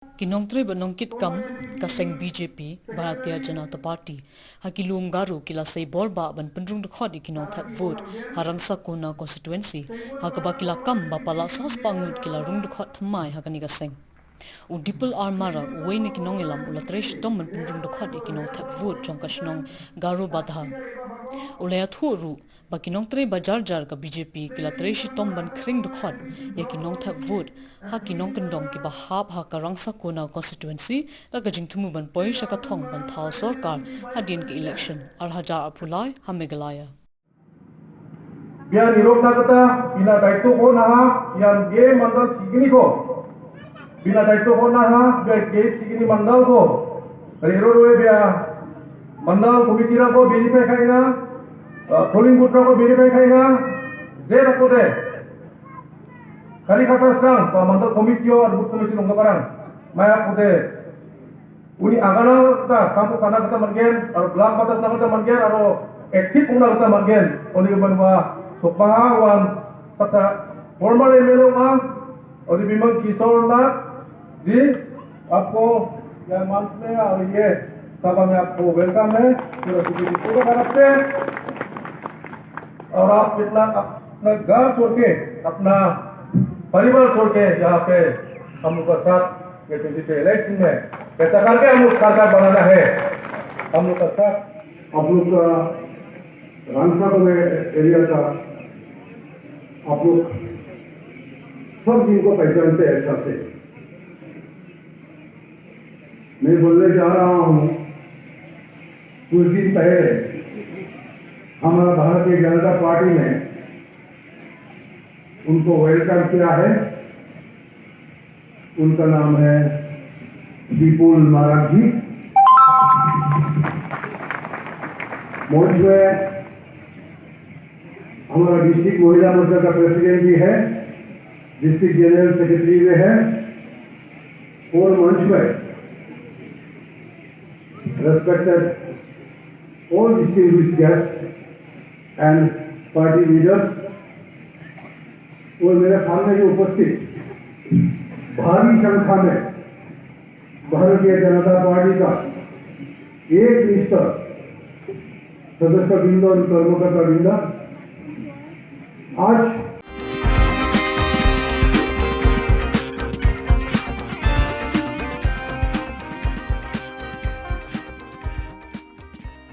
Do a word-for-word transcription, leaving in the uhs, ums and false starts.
Ki nongtrei bad nongkitkam ka seng B J P, Bharatiya Janata Party, ha ki lum Garo ki la sei bor bah ban pynrung dkhot ïa ki nongthep vote ha Rangsakuana constituency, ha kaba ki la kam ba palat saw spah ngut ki la rung dkhot thymmai ha kane ka seng. U Dipal R Marak, uwei na ki nongïalam, u la trei shitom ban pynrung dkhot ïa ki nongthep vote jong ka shnong Garo Badha. U la ïathuh ruh ba ki nongtrei ba jar jar ka B J P ki la trei shitom ban khring dkhot ïa ki nongthep vote ha ki nongkyndong kiba hap ha ka Rangsakuana constituency da ka jingthmu ban poi sha ka thong ban thaw sorkar hadien ka election ar hajar arphew lai ha Meghalaya. Biang irok na kata, ina daito ko na ha, yang ge mandal sikini ko. Bina daito ko na ha, be ge sikini mandal ko. Dari ro ro bia mandal committee ra ko verify khai na, uh, polling booth ra ko verify khai na, je ra ko de. Kali kata sang, pa mandal committee o, booth committee nong kaparang. Maya ko de. Uni agana kata, kampu kana kata mangen, aro block kata kana kata mangen, aro active ungna kata mangen. Oni ke banwa, so paha wan, kata former M L A ma, और भी मैं किशोर नाथ जी, आपको यह मंच में और ये सभा में आपको वेलकम है। पूरा सीपीटी की तरफ से। और आप जितना अपना घर छोड़ के, अपना परिवार छोड़ के यहाँ पे हम लोग का साथ ये ट्वेंटी इलेक्शन में ऐसा करके हम लोग सरकार बनाना है। हम लोग का साथ आप लोग का रामसागर एरिया का आप लोग सब जिनको पहचानते हैं अच्छा से, मैं बोलने जा रहा हूँ, कुछ दिन पहले हमारा भारतीय जनता पार्टी ने उनको वेलकम किया है। उनका नाम है विपुल मारक जी। मंच में हमारा डिस्ट्रिक्ट महिला मोर्चा का प्रेसिडेंट भी है, डिस्ट्रिक्ट जनरल सेक्रेटरी भी है, और मंच में respected all distinguished guests and party leaders, और मेरे सामने जो उपस्थित भारी संख्या में भारतीय जनता पार्टी का एकनिष्ठ सदस्य वृंद और कर्मकर्ता वृंद, आज